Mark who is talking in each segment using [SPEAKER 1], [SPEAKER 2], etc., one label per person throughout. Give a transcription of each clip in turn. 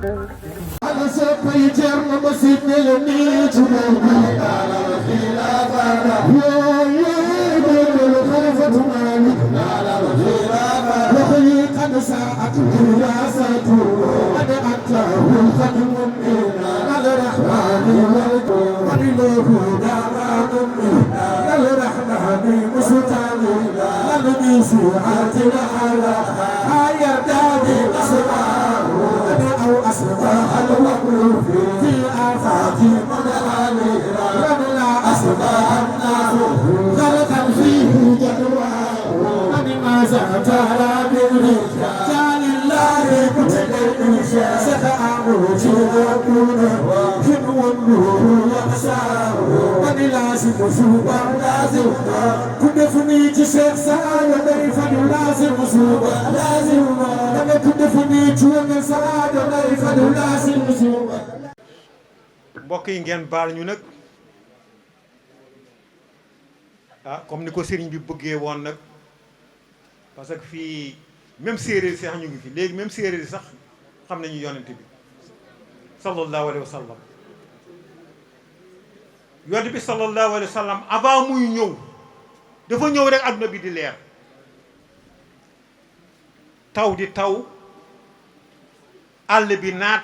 [SPEAKER 1] أنا سبيتر ومسيتني لنيت مني على الخلافة يا بين الخلفة مالك على الخلافة وخلي قد ساعت دراسته أنا أتاه الختم على الرحمن والكون له دعوة على الرحمن مستعمل على بسرعة الحلا هيا دادي أسماء أو أصبح الوقت في آفاق منعاني لا أصبح الناس غرقا فيه جدوى من ما زعت على برجال الله متدين سخاء شوقون حلو النور يقساه من لازم سوبا لازم كنت فنيت شيخ سعادة ضيفا لازم سوبا لازم أنا كنت فنيت ومن سعادة ضيفا لازم سوبا
[SPEAKER 2] mbokk yi ngeen baal ñu nag comme ni ko sëriñ bi bëggee woon nag parce que fii même séeréer yi sax ñu ngi fi léegi même séeréer yi sax xam nañu yonent bi sallallahu alayhi wa sallam yonent bi sallallahu alayhi wa sallam avant muy ñëw dafa ñëw rek adduna bi di leer taw di taw àll bi naat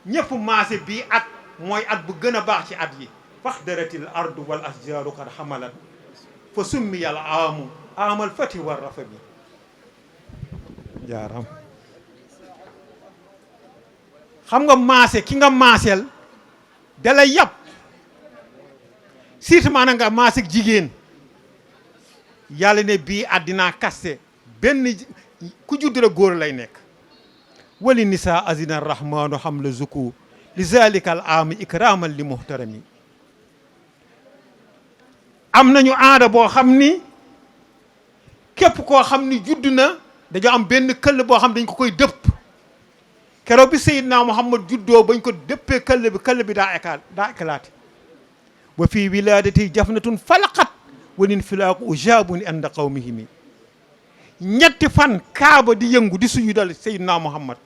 [SPEAKER 2] ñëpp maase bii at mooy at bu gën a baax ci at yi faxdaratil ardu wal asjaaru qad xamalat fa summiyal aamu aamal fati war rafa bi jaaram xam nga maase ki nga maaseel dala yàpp surtout maanaam nga maase jigéen yàlla ne bii àddinaa kaste benn ku judd rek góor lay nekk wali nisa azina rahmanu hamla zuku li zalika al aami ikraman li muhtarami am nañu aada boo xam ni képp koo xam ni judd na dañoo am benn këll boo xam dañ ko koy dëpp keroog bi Seydina Muhammad juddoo bañ ko dëppee këll bi daa éclaté wa fii wiladati jafnatun falaqat wanin filaaku ujabun inda qawmihimi ñetti fan kaaba di yëngu di suyu dal Seydina Muhammad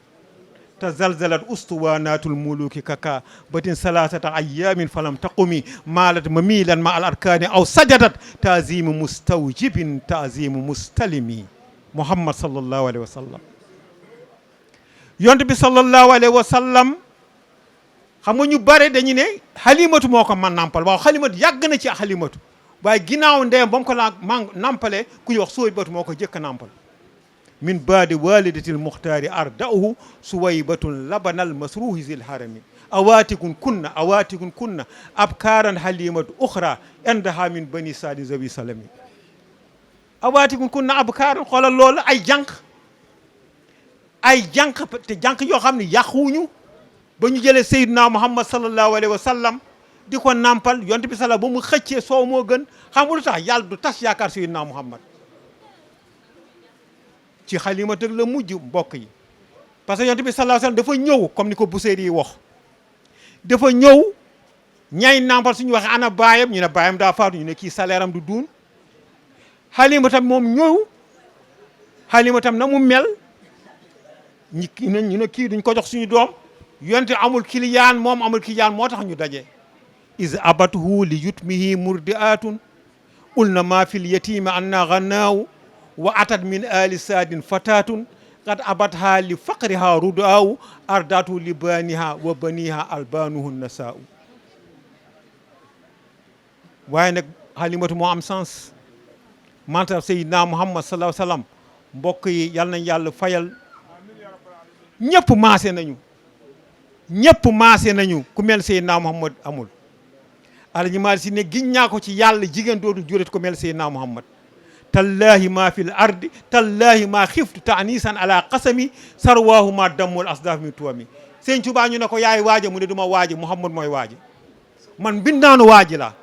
[SPEAKER 2] te zalzalat ustuwanatul muluki kaka batin salasata ayamin falam taqumi malat mamilan ma al arkani aw sajadat tazimu mustawjibin tazimu mustalimi Muhammad sallallahu alayhi wa sallam yonte bi sallallahu alayhi wa sallam xam nga ñu bare dañu ne xalimatu moo ko man nampal waaw xalimatu yàgg na ci xalimatu waaye ginnaaw ndeyam ba mu ko nampale ku ñu wax Suwaybatu moo ko jëkk nampal min baadi walidatil muxtaari arda'uhu Suwaybatun labanal masruhi zil harami awatikun kunna abkaran halimatu ukhra indaha min bani sadi zawi salami awatikun kunna abkaran xoolal loolu ay jànq te jànq yoo xam ne yàquwuñu ba ñu jëlee Seydina Muhammad sallallahu alayhi wa sallam di ko nampal yonte bi sala ba mu xëccee soow moo gën xam nga lu tax yàlla du tas yaakaar Seydina Muhammad ci xalima tëg la mujj mbokk yi parce que yonte bi sallallahu alayhi wa sallam dafa ñëw comme ni ko Buseyri yi wax dafa ñëw ñay nampal suñu waxee ana baayam ñu ne baayam daa faatu ñu ne kii salaire am du duun xalima tam moom ñëw xalima tam na mu mel ñu ne kii duñ ko jox suñu doom yonte amul kiliyaan moom amul kiliyaan moo tax ñu daje is abatuhu li yutmihi murdiatun ulna ma fil yatima anna gannaaw wa atat min ali sadin fatatun qad abatha li faqriha rudaaw ardatu li baniha wa baniha albanuhu nasaau waaye nag halimatu moo am sens manta Seydina Muhammad sallallahu alayhi wa sallam mbokk yi yal nañ yàlla fayal ñëpp maase nañu ku mel Seydina Muhammad amul Alaaji Maalik Si ne giñ ñaa ko ci yàlla jigéen dootu juret ku mel Seydina Muhammad tallahi ma fil ardi tallahi ma xiftu taanisan ala qasami sarwahu ma dammul asdaf mi tuwami Sëñ Tuubaa ñu ne ko yaay waaja mu ne duma waaji Muhammad mooy waaji man bindaanu waaji la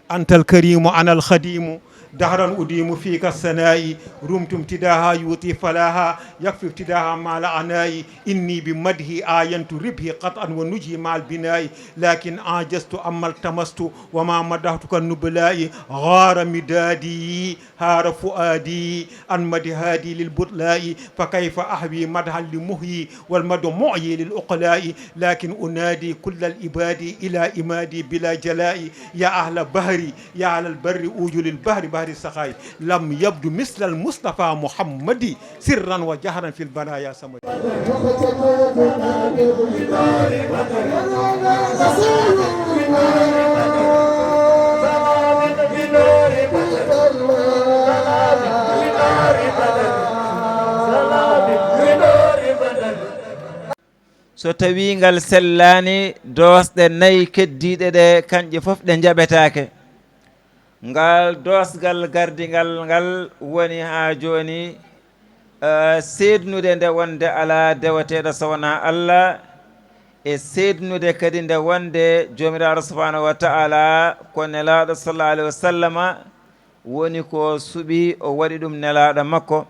[SPEAKER 2] antal karimu ana al xadimu دهرا أديم فيك الثناء رمت امتداها يوطي فلاها يكفي ابتداها مع العناء إني بمده آينت ربه قطعا ونجي مع البناء لكن عجزت أما التمست وما مدحتك النبلاء غار مدادي هار فؤادي عن مدهادي للبطلاء فكيف أحوي مدحا لمهي والمد معي للأقلاء لكن أنادي كل الإباد إلى إمادي بلا جلاء يا أهل بهري يا أهل البر أوجل البهر بهر السخاء لم يبدو مثل المصطفى محمد سرا وجهرا في البرايا سمد
[SPEAKER 3] so tawi ngal sellani dosɗe nayyi keddiɗe ɗe kanƴe fof ɗe jaɓetake ngal dosgal gardingal ngal woni ha joni seednude nde wonde ala dewateɗo so wona Allah e seednude kadi nde wonde jomiraɗo subhanahu wa taala ko nelaɗo sallallahu alaihi wa sallama woni ko suuɓi o waɗi ɗum nelaɗo makko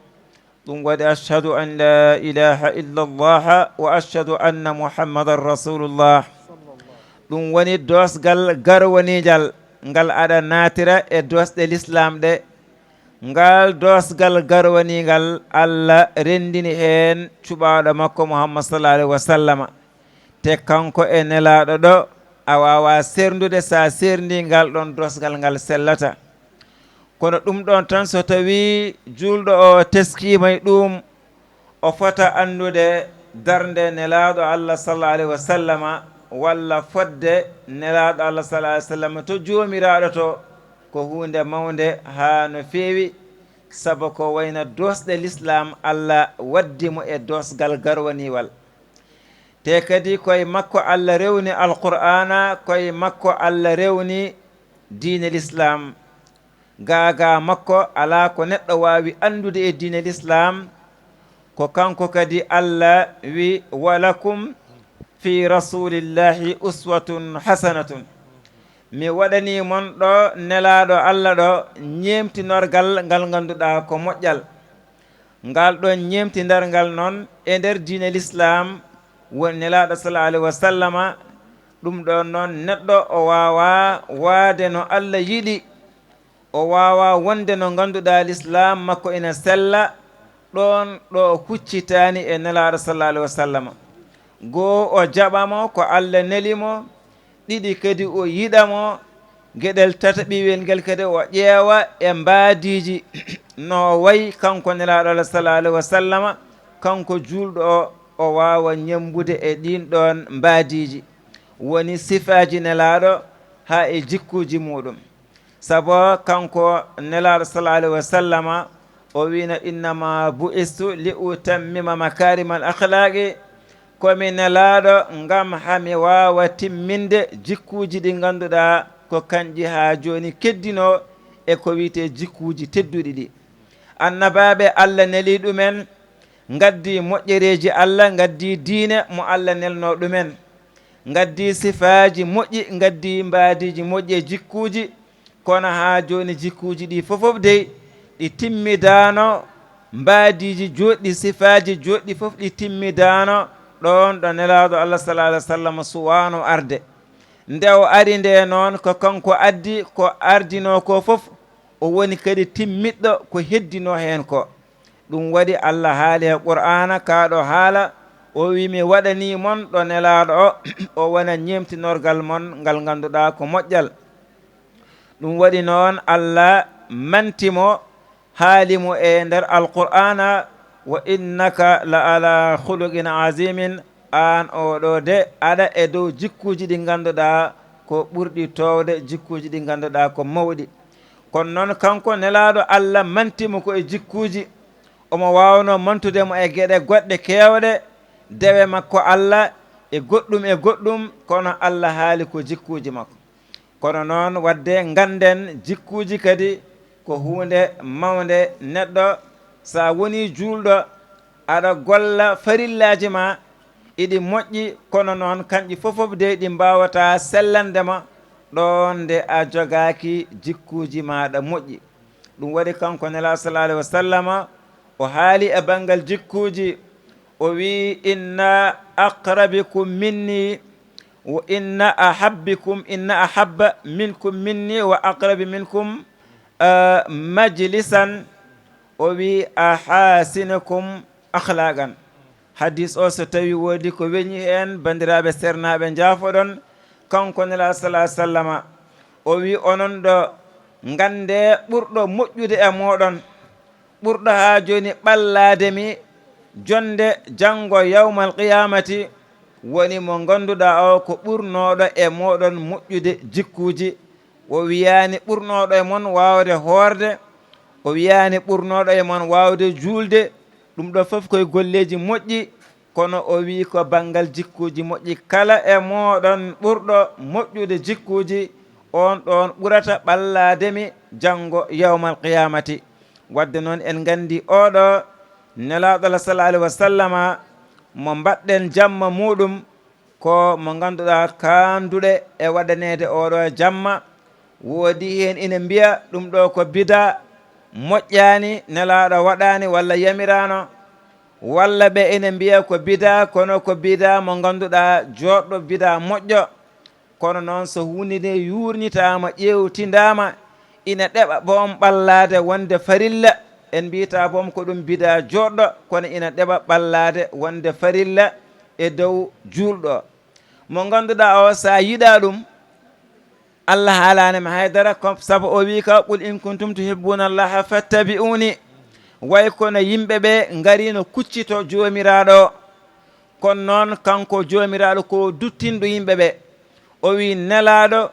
[SPEAKER 3] ɗum waɗi ashhadu an la ilaha illa allah wa ashhadu anna muhammadan rasulullah ɗum woni dosgal garwonijal ngal aɗa natira e dosɗe l'islam ɗe ngal dosgal garwanigal Allah rendini hen cuɓaɗo makko muhammad sallallahu alaihi wa sallama te kanko e nelaɗo ɗo a wawa serdude sa serdi ngal ɗon dosgal ngal sellata kono ɗum ɗon tan so tawi julɗo o teskima e ɗum o fota andude darde nelaɗo Allah sallallahu alaihi wa sallama walla fodde nelaɗo Allah sallallahu alaihi wa sallama to jomiraɗo to ko hunde mawde ha no feewi saabu ko wayna dosɗe l'islam Allah waddimo e dosgal garwaniwal te kadi koye makko Allah rewni alqur'ana koye makko Allah rewni diine l'islam gaga makko ala ko neɗɗo wawi andude e diine l'islam ko kanko kadi Allah wi walakum fi rasulillahi uswatun hasanatun mi waɗani mon ɗo nelaɗo Allah ɗo ñemtinorgal ngal ganduɗa ko moƴƴal ngal ɗon ñemtidargal noon e nder diine l'islam woni nelaɗo sallallahu alaihi wa sallama ɗum ɗon noon neɗɗo o wawa waade no Allah yiɗi o wawa wonde no ganduɗa l'islam makko ina sella ɗon ɗo huccitani e nelaɗo sallallahu alaihi wa sallama goo o jaɓamo ko Allah nelimo ɗiɗi kadi o yiɗamo gueɗel tataɓiwel ngel kadi o ƴeewa e mbadiji no wayi kanko nelaɗo Allah sallallahu alaihi wa sallama kanko julɗo o wawa ñambude e ɗin ɗon mbadiji woni sifaji nelaɗo ha e jikkuji muɗum sabo kanko nelaɗo sallallahu alaihi wa sallama o wino innama bu'istu li utammima makarima al akhlaqi komi nelaɗo ngam hami wawa timminde jikkuji ɗi ganduɗa ko kanƴi ha joni keddino e ko wiyete jikkuji tedduɗi ɗi annabaɓe Allah neli ɗumen gaddi moƴƴereji Allah gaddi diine mo Allah nelno ɗumen gaddi sifaji moƴƴi gaddi mbadiji moƴƴi e jikkuji kono ha joni jikkuji ɗi fofof dey ɗi timmidano mbadiji joɗɗi sifaji joɗɗi fof ɗi timmidano ɗon ɗo nelaɗo Allah sallallahu alaihi wa sallam suwano arde nde o ari nde noon ko kanko addi ko ardino ko fof o woni kadi timmiɗɗo ko heddino hen ko ɗum waɗi Allah haali e qur'ana kaɗo haala o wi mi waɗani mon ɗo nelaɗo o o wona ñemtinorgal mon ngal ganduɗa ko moƴƴal ɗum waɗi noon Allah mantimo haalimo e nder alqur'ana wa innaka la ala khuluqin azimin an oɗo de aɗa e dow jikkuji ɗi ganduɗa ko ɓurɗi towde jikkuji ɗi ganduɗa ko mawɗi kono noon kanko nelaɗo Allah mantimo ko e jikkuji omo wawno mantudemo e gueɗe goɗɗe kewɗe dewe makko Allah e goɗɗum kono Allah haali ko jikkuji makko kono noon wadde ganden jikkuji kadi ko hunde mawde neɗɗo sa woni julɗo aɗa golla farillaji ma iɗi moƴƴi kono noon kanƴi fofof de ɗi mbawata sellandema ɗon nde a jogaki jikkuji maɗa moƴƴi ɗum waɗi kanko nela sallallahu alaihi wasallam o haali e bangal jikkuji o wi inna aqrabikum minni wa inna ahabba minkum minni wa aqrabi minkum majlisan o wi ahasinakum akhlaqan hadis o so tawi woodi ko weñi hen bandiraɓe sernaɓe jaafoɗon kanko nela sallallahu alaihi wasallam o wi onon ɗo gande ɓurɗo moƴƴude e moɗon ɓurɗo ha joni ɓallademi jonde janggo yawmal qiyamati woni mo ganduɗa o ko ɓurnoɗo e moɗon moƴƴude jikkuji o wiyani ɓurnoɗo e mon wawde hoorde o wiyani ɓurnoɗo e mon wawde juulde ɗum ɗo foof koye golleji moƴƴi kono o wi ko banggal jikkuji moƴƴi kala e moɗon ɓurɗo moƴƴude jikkuji on ɗon ɓurata ɓallademi janggo yawmal qiyamati wadde noon en gandi oɗo nelaɗo Allah sallallahu alaihi wasallama mo mbaɗɗen jamma muɗum ko mo ganduɗa kanduɗe e waɗanede oɗo jamma woodi hen ina mbiya ɗum ɗo ko bida moƴƴani nelaɗo waɗani walla yamirano walla ɓe ina mbiya ko bida kono ko bida mo ganduɗa joɗɗo bida moƴƴo kono noon so hunde nde yurnitama ƴewtidama ina ɗeɓa boom ɓallade wonde farilla en mbiyata boom ko ɗum bida joɗɗo kono ina ɗeɓa ɓallade wonde farilla e dow julɗo mo ganduɗa o sa yiɗa ɗum Allah haalanima haydara saabu o wi ka qul in kuntum tuhibbuna allaha fattabi'uni way kono yimɓeɓe garino kuccito jomiraɗo kono noon kanko jomiraɗo ko duttinɗo yimɓeɓe o wi nelaɗo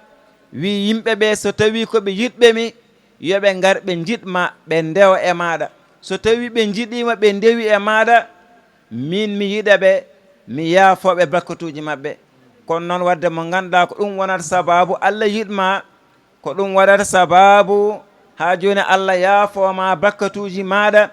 [SPEAKER 3] wi yimɓeɓe so tawi koɓe yiɗɓemi yoɓe gar ɓe jiɗma ɓe ndewa e maɗa so tawi ɓe jiɗima ɓe ndewi e maɗa min mi yiɗaɓe mi yaafoɓe bakkatuji mabɓe kono noon wadde mo ganduɗa ko ɗum wonata sababu Allah yiɗma ko ɗum waɗata sababu ha joni Allah yaafoma bakkatuji maɗa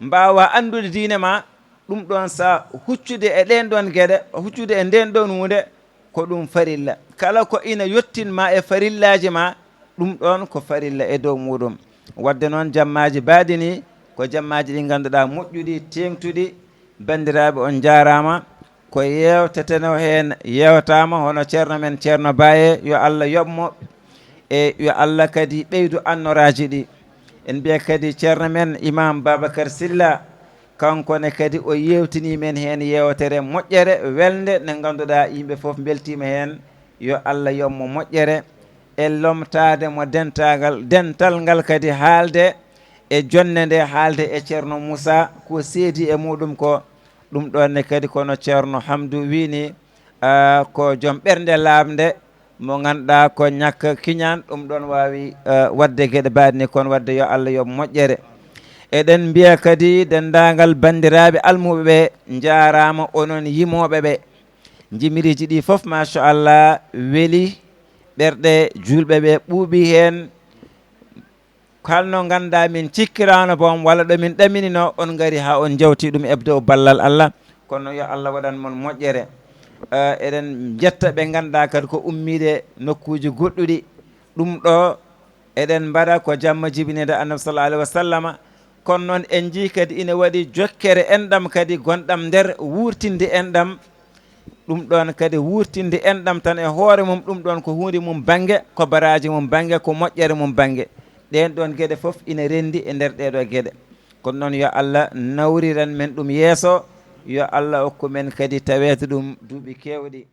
[SPEAKER 3] mbawa andude diine ma ɗum ɗon sa huccude e ɗen ɗon gueɗe huccude e nden ɗon hunde ko ɗum farilla kala ko ina yettinma e farillaji ma ɗum ɗon ko farilla e dow muɗum wadde noon jammaji baɗini ko jammaji ɗi ganduɗa moƴƴuɗi tengtuɗi bandiraɓe on jarama ko yewteteno hen yewtama hono ceerno men ceerno Baye yo Allah yoɓmo e yo Allah kadi ɓeydu annoraji ɗi en mbiya kadi ceerno men imam Babacar Sylla kankone kadi o yewtini men hen yewtere moƴƴere welde nde ganduɗa yimɓe foof beltima hen yo Allah yoɓmo moƴƴere e lomtade mo dental ngal kadi haalde e jonde nde haalde e ceerno Moussa ko seedi e muɗum ko ɗum ɗonne kadi kono ceerno Hamdou wini ko joom ɓernde lamde mo ganduɗa ko ñakka kiñan ɗum ɗon wawi wadde gueɗe baɗini kono wadde yo Allah yoɓ moƴƴere eɗen mbiya kadi dendagal bandiraɓe almuɓe ɓe jarama onon yimoɓe ɓe jimiriji ɗi foof machallah weeli ɓerɗe julɓe ɓe ɓuuɓi hen kalno ganduɗa min cikkirano boom walla ɗo min ɗaminino on gari ha on jawti ɗum e dow ballal Allah kono yo Allah waɗan mon moƴƴere eɗen jetta ɓe ganduɗa kadi ko ummiɗe nokkuji goɗɗuɗi ɗum ɗo eɗen mbaɗa ko jamma jibinede annabi sallallahu alaihi wasallama kono noon en jii kadi ina waɗi jokkere enɗam kadi gonɗam nder wurtinde enɗam ɗum ɗon kadi wurtinde enɗam tan e hoore mum ɗum ɗon ko hunde mum banggue ko baraji mum banggue ko moƴƴere mum banggue ɗen ɗon gueɗe foof ina rendi e nder ɗeɗo gueɗe kono noon yo Allah nawriran men ɗum yeeso yo Allah hokku men kadi tawede ɗum duuɓi kewɗi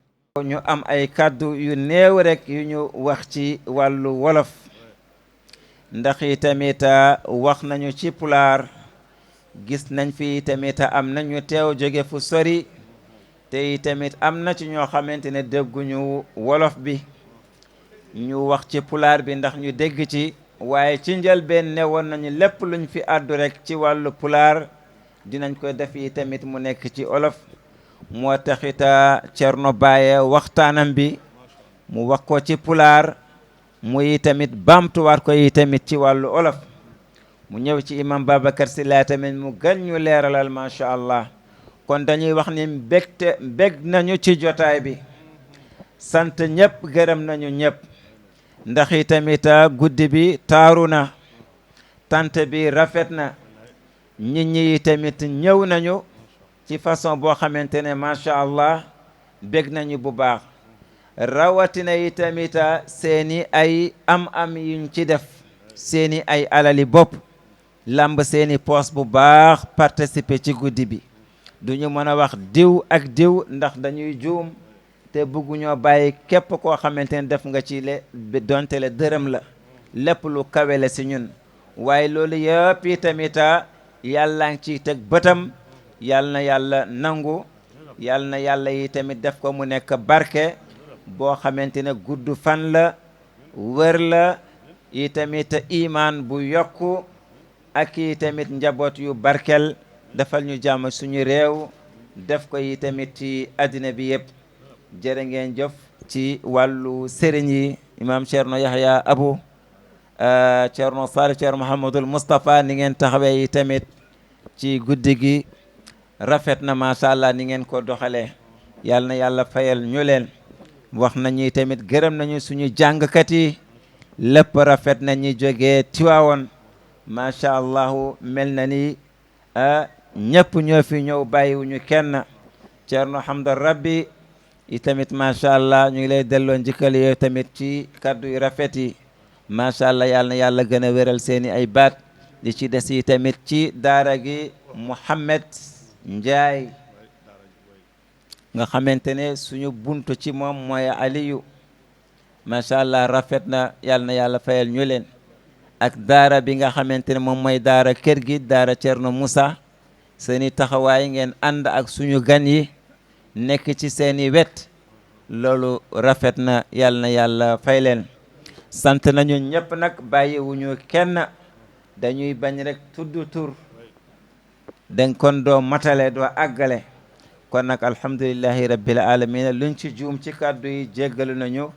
[SPEAKER 3] ñu am ay kaddu yu néew rek yu ñu wax ci wàllu wolof ndax i tamit wax nañu ci pulaar gis nañ fi tamit am nañu teew jóge fu sori te tamit am na ci ñoo xamante ne dégguñu wolof bi ñu wax ci pulaar bi ndax ñu dégg ci waaye ci njëlbeen ne woon nañu lépp luñ fi àddu rek ci wàllu pulaar dinañ ko def yi tamit mu nekk ci olof moo taxita Ceerno Baye waxtaanam bi mu wax ko ci pulaar muy tamit baamtuwaat ko yi tamit ci wàllu olof mu ñëw ci imam Babacar Sylla tamit mu gën ñu leeralal macha allah kon dañuy wax ni bég nañu ci jotaay bi sant ñëpp gërëm nañu ñëpp ndax i tamit guddi bi taaru na tante bi rafet na nit ñi tamit ñëw nañu ci façon boo xamante ne macha allah bég nañu bu baax rawatina yi tamit seeni ay am yuñ ci def seeni ay alali bopp lamb seeni poos bu baax participer ci guddi bi duñu mën a wax diw ak diw ndax dañuy juum te bëgguñoo bàyyi képp koo xamante ne def nga ci le donte le dërëm la lépp lu kawe la si ñun waaye loolu yëpp yi tamit yàlla ngi ciy teg bëtam yàlla na yàlla nangu yàlla na yàlla yi tamit def ko mu nekk barke boo xamante ne gudd fan la wër la yi tamit imaan bu yokku ak yi tamit njaboot yu barkel defal ñu jàmm suñu réew def ko yi tamit ci àddina bi yëpp jërë ngeen jëf ci wàllu sëriñ yi imam Thierno Yahya Abou Thierno Salih Thierno Mouhamadul Moustapha ni ngeen taxawee yi tamit ci guddi gi rafet na macha allah ni ngeen ko doxalee yàlla na yàlla fayal ñu leen wax nañu tamit gërëm nañu suñu jàngkat yi lépp rafet na ñi jógee Tiwaawoon macha allah mel na ni ñëpp ñoo fi ñëw bàyyiwuñu kenn Thierno Hamdan Rabbi i tamit macha allah ñu ngi lay delloo njikkal yow tamit ci kaddu yu rafet yi macha allah yàlla na yàlla gën a wéral seeni ay baat li ci des yi tamit ci daara gi Mouhamed Ndiaye nga xamante ne suñu buntu ci moom mooy Aliyu macha allah rafet na yàlla fayal ñu leen ak daara bi nga xamante ne moom mooy daara kër gi daara Thierno Moussa seeni taxawaay ngeen ànd ak suñu gan yi nekk ci seeni wet loolu rafet na yàlla fay leen sant nañu ñëpp nag bàyyiwuñu kenn dañuy bañ rek tudd tur dañ kon doo matale doo àggale kon nag alhamdulillahi rabbil alamin luñ ci juum ci kàddu yi jéggalu nañu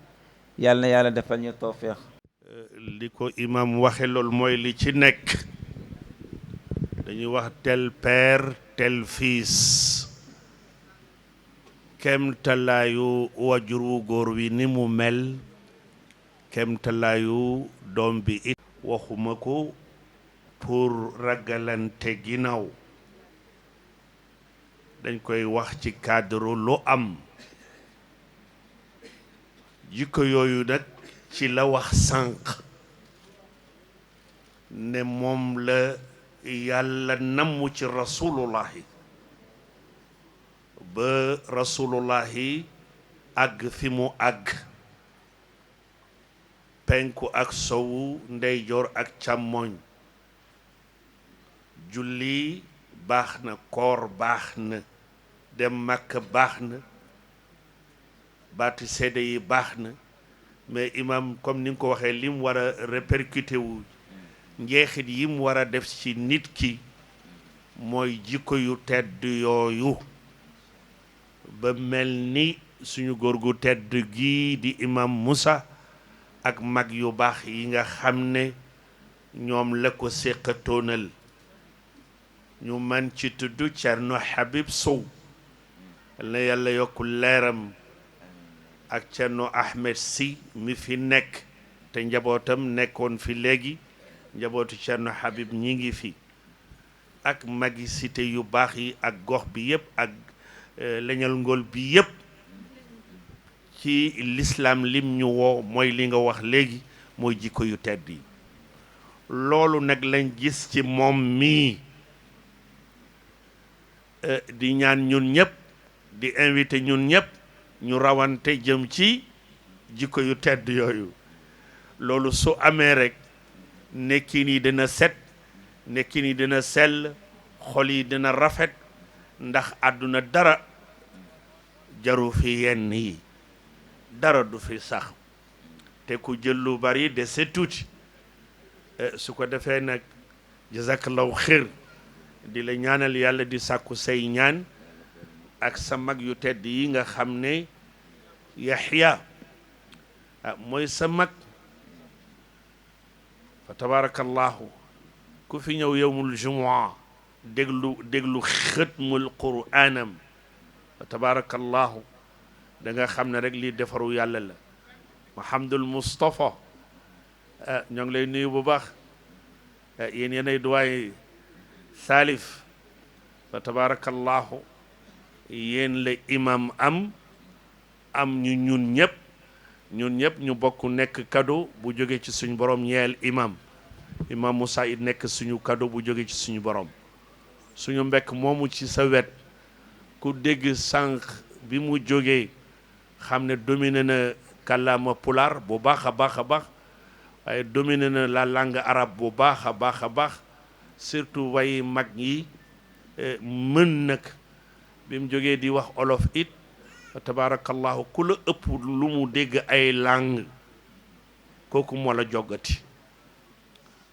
[SPEAKER 3] yàlla na yàlla defal ñu tawfiq
[SPEAKER 4] li ko imam waxe loolu mooy li ci nekk dañuy wax tel père tel fils kemtalaayu wajur wu góor wi ni mu mel kemtalaayu doom bi it waxuma ko pour ragalante ginnaaw dañ koy wax ci cadre lu am jikko yooyu nag ci la wax sànq ne moom la yàlla namm ci rasulullahi ba rasulullahi àgg fi mu àgg penku ak sowu ndeyjoor ak càmmoñ julli baax na koor baax na dem Makka baax na baati seede yi baax na mais imam comme ni nga ko waxee li mu war a répercuté wu njeexit yi mu war a def ci nit ki mooy jikko yu tedd yooyu ba mel ni suñu góor gu tedd gii di imam Moussa ak mag yu baax yi nga xam ne ñoom la ko séqatoonal ñu man ci tudd Thierno Habib Sow na yàlla yokku leeram ak Thierno Ahmed Sy mi fi nekk te njabootam nekkoon fi léegi njabootu Thierno Habib ñi ngi fi ak magi cité yu baax yi ak gox bi yëpp ak leñal ngol bi yëpp ci l'islam lim ñu woo mooy li nga wax léegi mooy jikko yu tedd yi loolu nag lañ gis ci moom mii di ñaan ñun ñëpp di invité ñun ñëpp ñu rawante jëm ci jikko yu tedd yooyu loolu su amee rek nekkin yi dina set nekkin yi dina sell xol yi dina rafet ndax àdduna dara jaru fi yenn yi dara du fi sax te ku jël lu bari de se tuuti su ko defee nag jazakallahu xir di la ñaanal yàlla di sàkku say ñaan ak sa mag yu tedd yi nga xam ne Yaxya mooy sa mag fa tabarakallahu ku fi ñëw yowmul jumua déglu xëtmul quraanam fa tabarakallahu da nga xam ne rek lii defaru yàlla la Mahamadul Moustapha ñoo ngi lay nuyu bu baax yéen yéenay doyen Salif fa tabarakallahu yéen la imam am ñu ñun ñëpp ñu bokk nekk cadeau bu jóge ci suñu borom ñeel imam Moussa it nekk suñu cadeau bu jóge ci suñu borom suñu mbekk moomu ci sa wet ku dégg sànq bi mu jógee xam ne dominé na kàllaama pulaar bu baax a baax waaye dominé na la langue arabe bu baax a baax surtout way mag yi mën nag bi mu jógee di wax olof it tabarakallahu ku la ëpp lu mu dégg ay langue kooku moo la joggati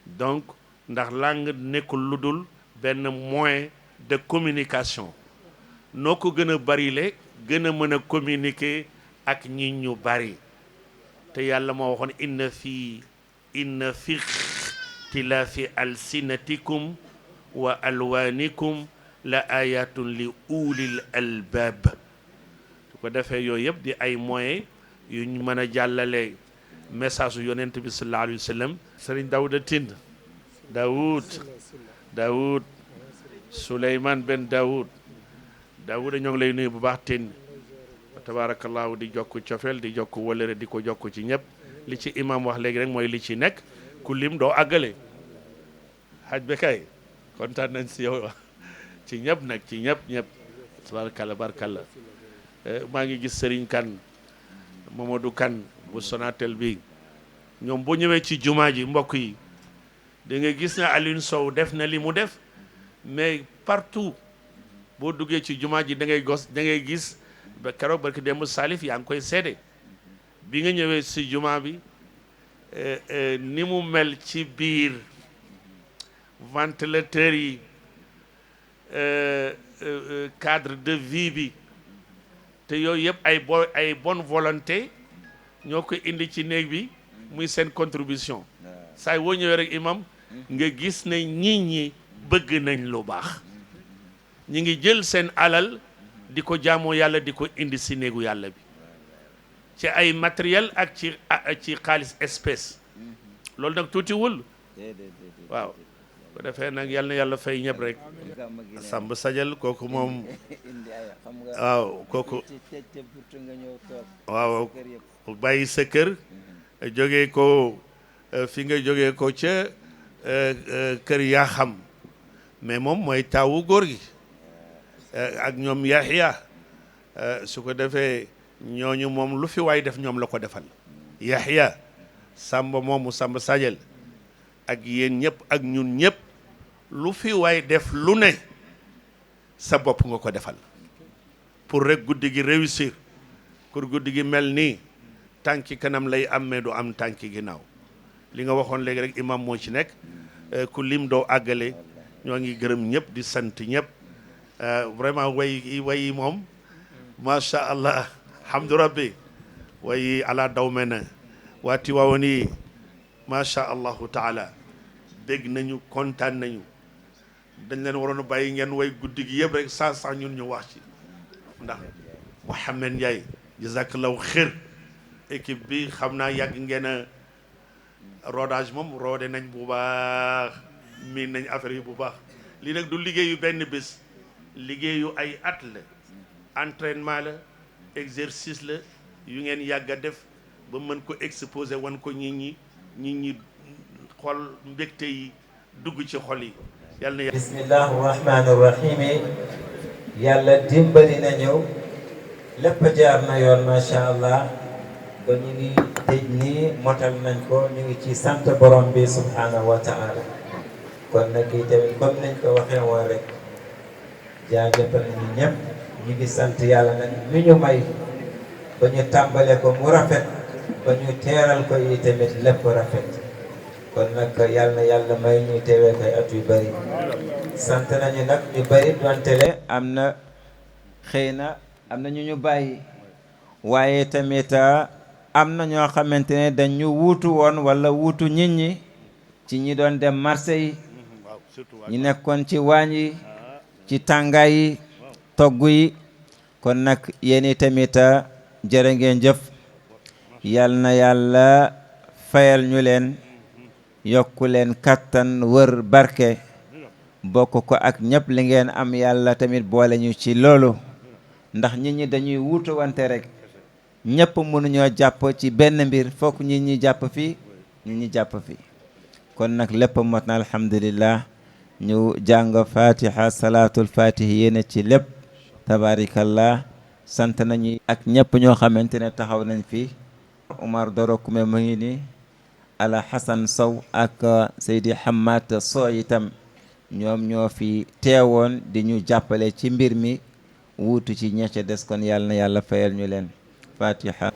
[SPEAKER 4] donc ndax langue nekkul lu dul benn moyen de communication noo ko gën a barile gën a mën a communiquer ak ñi ñu bari te yàlla moo waxoon inna fi ixtilaafi alsinatikum wa alwaanikum la ayatun li ulil albaab su ko defee yooyu yëpp di ay moyens yu ñu mën a jàllale message yu yonent bi sallallahu alayhi wa sallam sëriñ Daouda Tine Daoud Souleymane Ben Daoud ñoo ngi lay nuyu bu baax Tine tabarakallahu di jokk cofeel di jokk wëlëre di ko jokk ci ñëpp li ci imam wax léegi rek mooy li ci nekk ku lim doo àggale xaj be kay kontaan nañ si yow ci ñëpp nag ci ñëpp barkalla maa ngi gis Serigne Kane Mamadou Kane bu Sonatel bi ñoom boo ñëwee ci jumaa ji mbokk yi da nga gis ne Alioune Sow def na li mu def mais partout boo duggee ci jumaa ji da ngay gis ba keroog barki démb Salif yaa ngi koy seede bi nga ñëwee si jumaa bi ni mu mel ci biir ventilateur yi cadre de vie bi te yooyu yëpp ay bonne volonté ñoo ko indi ci néeg bi muy seen contribution saa yi woo ñëwee rek imam nga gis ne ñi bëgg nañ lu baax ñi ngi jël seen alal di ko jaamoo yàlla di ko indi si néegu yàlla bi ci ay matériel ak ci xaalis espèce loolu nag tuutiwul waaw ko defee nag yal na yàlla fay ñëpp rek Samba Sajal kooku moom waaw kooku waaw bàyyi sa kër jógee ko fi nga jógee ko ca kër yaa xam mais moom mooy taawu góor gi ak ñoom Yaxya su ko defee ñooñu moom lu fi waay def ñoom la ko defal Yaxya Samba moomu Samba Sajal ak yéen ñëpp ak ñun ñëpp lu fi waay def lu ne sa bopp nga ko defal pour rek guddi gi réussir pour guddi gi mel nii tànki kanam lay am mais du am tànki ginnaaw li nga waxoon léegi rek imam moo ci nekk ku lim doo àggale ñoo ngi gërëm ñëpp di sant ñëpp vraiment way yi moom macha allah hamdu rabbi way yi ala daw me na waati waawoon yi macha allahu taala dégg nañu kontaan nañu dañ leen waroon a bàyyi ngeen way guddi gi yëpp rek sax ñun ñu wax ci ndax Mouhamed Ndiaye jazakallahu xër équipe bi xam naa yàgg ngeen a rodage moom roode nañ bu baax miin nañ affaire yi bu baax lii nag du liggéeyu benn bés liggéeyu ay at la entraînement la exercice la yu ngeen yàgg a def ba mën ko exposer wan ko nit ñi xol mbégte yi dugg ci xol yi yàlla na
[SPEAKER 3] bismillahi rahmaani rahim yàlla dimbali na ñëw lépp jaar na yoon macha allah ba ñu ngi tëj nii motal nañ ko ñu ngi ci sant borom bi subhanahu wa taala kon nag yi tamit comme nañ ko waxee woon rek jaajëfal nañu ñëpp ñu ngi sant yàlla nag mi ñu may ba ñu tàmbale ko mu rafet ba ñu teeral ko yi tamit lépp rafet kon nag yàlla na yàlla may ñu teewee koy at yu bari sant nañu nag ñu bari dontele am na xëy na am na ñu bàyyi waaye tamit am na ñoo xamante ne dañ ñu wuutu woon wala wuutu nit ñi ci ñi doon dem marché yi ñi nekkoon ci waañ yi ci tàngaay yi togg yi kon nag yéen tamit jërë ngeen jëf yal na yàlla fayal ñu leen yokku leen kattan wër barke bokk ko ak ñëpp li ngeen am yàlla tamit boole ñu ci loolu ndax nit ñi dañuy wuutu wante rek ñëpp mënuñoo jàpp ci benn mbir fokk nit ñi jàpp fii nit ñi jàpp fii kon nag lépp mot na alhamdulillah ñu jàng fatiha salaatul fatihi yéene ci lépp tabarakallah sant nañu ak ñëpp ñoo xamante ne taxaw nañ fii Omar Doro Kume mu ngi nii Ala Hassan Sow ak Seydi Hamad Sow itam ñoom ñoo fi teewoon di ñu jàppale ci mbir mi wuutu ci ñecce des kon yàlla na yàlla fayal ñu leen fatiha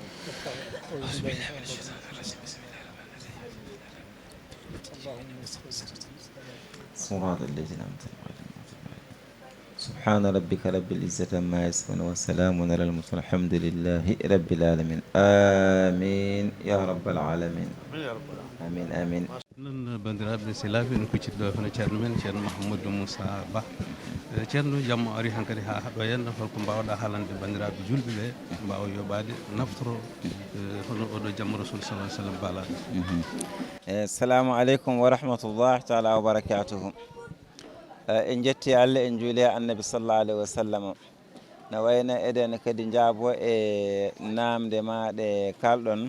[SPEAKER 3] سبحان ربك رب العزة عما يصفون وسلام على المرسلين الحمد لله رب العالمين آمين يا رب العالمين آمين آمين
[SPEAKER 5] non bandiraɓe silaɓe en kuccitiɗo hono ceerno men ceerno Mahamadou Moussa Ba ceerno jamma ari hankkadi ha haɗo henna holko mbawɗa haalande bandiraɓe julɓe ɓe mbawa yoɓade naftoro hono oɗo jamma rasul sallah sallam baalaɗo
[SPEAKER 3] assalamu aleykum wa rahmatullah taala wa barakatuhu en jetti Allah en juuli annabi sallallahu alaihi wa sallam na wayno eɗen kadi jaabo e namde maɗe kalɗon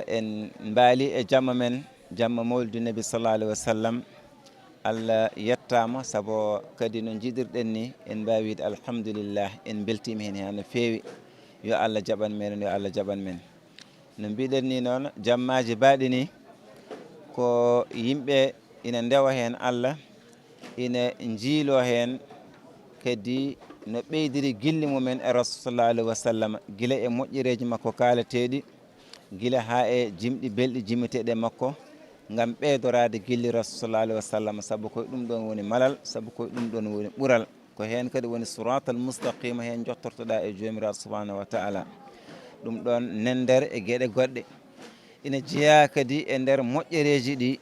[SPEAKER 3] en mbaali e jamma men jamma mawlidu nabi sallallahu alaihi wa sallam Allah yettama sabo kadi no jiɗirɗen ni en mbawi wiide alhamdulillah en beltima hen ha no feewi yo Allah jaɓan men yo Allah jaɓan men no mbiɗen ni noon jammaji baɗi ni ko yimɓe ina ndewa hen Allah ina jiilo hen kadi no ɓeydiri gilli mumen e rasul sallallahu alaihi wa sallam gila e moƴƴereji makko kalateɗi gila ha e jimɗi belɗi jimmeteɗe makko ngam ɓeydorade gilli rasul sallallahu alaihi wa sallam saabu koye ɗum ɗon woni malal saabu koye ɗum ɗon woni ɓuural ko hen kadi woni siratal mustaqima hen jottortoɗa e jomiraɗo subhanahu wa taala ɗum ɗon nender e gueɗe goɗɗe ina jeeya kadi e nder moƴƴereji ɗi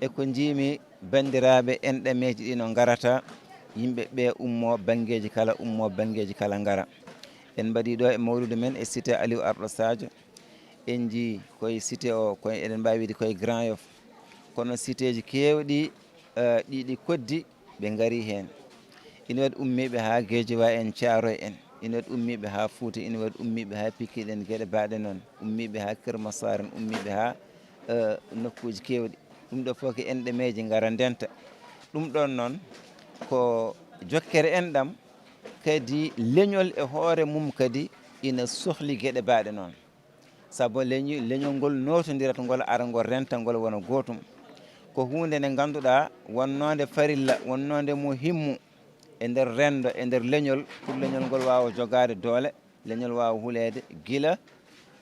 [SPEAKER 3] e ko jiimi bandiraɓe enɗameji ɗi no garata yimɓe ɓe ummo banggueji kala gara en mbaɗi ɗo e mawludu men e cité Aliou Arɗo Sadio en jii koye cité o koye eɗen mbawi wiide koye Grand Yoff kono cité ji kewɗi ɗiɗi koddi ɓe gaari hen ina waɗi ummiɓe ha Guédiawaye en Thiaroye en ina waɗi ummiɓe ha Fouta ina waɗi ummiɓe ha Pikine en gueɗe baɗe noon ummiɓe ha Keur Massar en ummiɓe ha nokkuji kewɗi ɗum ɗo fof ko enɗemeji gara ndenta ɗum ɗon noon ko jokkere enɗam kadi leñol e hoore mum kadi ina sohli gueɗe baɗe noon saabu leñol ngol notodirata ngol ara ngol renta ngol wona gotum ko hunde nde ganduɗa wonnode farilla wonnode mo himmu e nder rendo e nder leñol pour leñol ngol wawa jogade doole leñol wawa hulede gila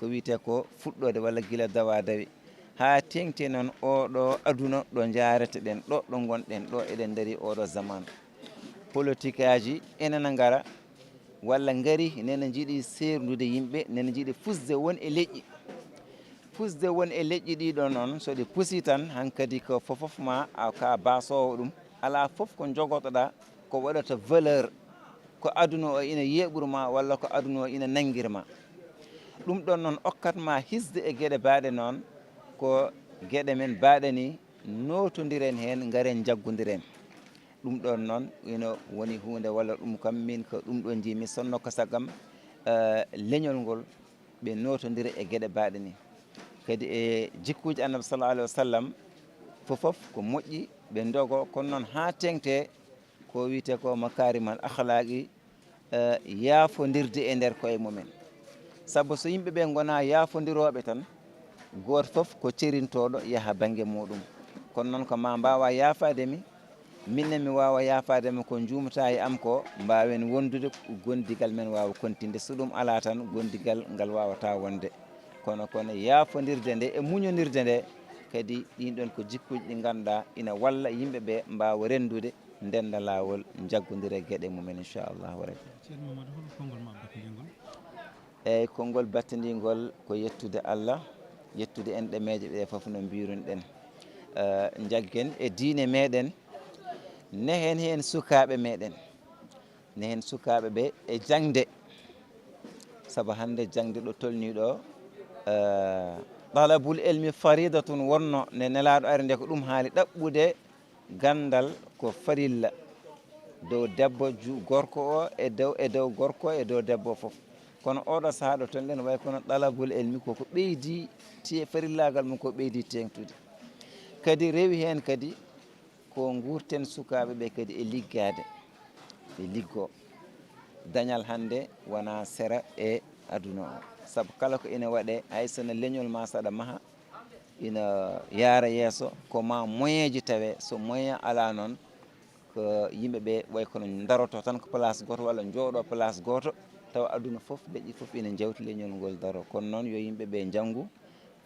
[SPEAKER 3] ko wiyete ko fuɗɗode walla gila dawa dawi ha tengti noon oɗo aduna ɗo jarete ɗen ɗo gonɗen ɗo eɗen daari oɗo zaman politique aji enena gara walla gaari nena jiiɗi serdude yimɓe nena jiiɗi fusde won e leƴƴi ɗiɗo noon so ɗi puusi tan hankkadi ko fofof ma ka basowo ɗum ala foof ko jogotoɗa ko waɗata valeur ko aduna o ina yeɓurma walla ko aduna o ina nanguirma ɗum ɗon noon okkatma hisde e gueɗe baɗe noon ko gueɗe men baɗe ni notodiren hen garen jaggodiren ɗum ɗon noon ina woni hunde walla ɗum kam min ko ɗum ɗo jimi sonno ko sagam leñol ngol ɓe notodira e gueɗe baɗe ni kadi e jikkuji annabi sallallahu alaihi wa sallam fofof ko moƴƴi ɓe dogo kono noon ha tengte ko wiyete ko makarimal akhlaqi yaafodirde e nder koye mumen saabu so yimɓeɓe gona yaafodiroɓe tan goto foof ko cerintoɗo yaaha banggue muɗum kono noon ko ma mbawa yaafademi minne mi wawa yafadema ko jumata e am ko mbawen wondude gondigal men wawa kontinde so ɗum ala tan gondigal ngal wawata wonde kono yaafodirde nde e muñodirde nde kadi ɗin ɗon ko jikkuji ɗi ganduɗa ina walla yimɓeɓe mbawa rendude ndenda lawol jaggodira gueɗe mumen inchallahu rabbi eyyi konngol battedigol ko yettude Allah yettude enɗemeje ɓe foof no mbirunoɗen jaggen e diine meɗen nehen hen sukaɓe meɗen nehen sukaɓe ɓe e jangde saabu hande jangde ɗo tolni ɗo talabul ilmi faridatun wonno ne nelaɗo ari nde ko ɗum haali ɗaɓɓude gandal ko farilla dow debbo gorko o e dow gorko e dow debbo fof kono oɗo saaha ɗo ton ɗen way kono talabul ilmi koko ɓeydi farillagal mum ko ɓeydi tengtude kadi rewi hen kadi ko gurten sukaɓe ɓe kadi e liggade e liggo dañal hande wona sera e aduna o saabu kala ko ina waɗe hay sono leñol ma saɗa maaha ina yaara yeeso ko ma moyen ji tawe so moyen ala noon ko yimɓeɓe way kono daroto tan ko place goto walla jooɗo place goto tawa aduna foof leƴƴi foof ina jawti leñol ngol daro kono noon yo yimɓeɓe janggu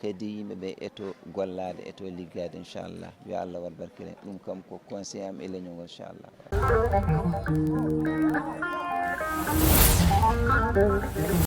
[SPEAKER 3] kadi yimɓeɓe eto gollade eto liggade inchallah yo Allah wat barkire ɗum kam ko conseil am e leñol ngol inchallah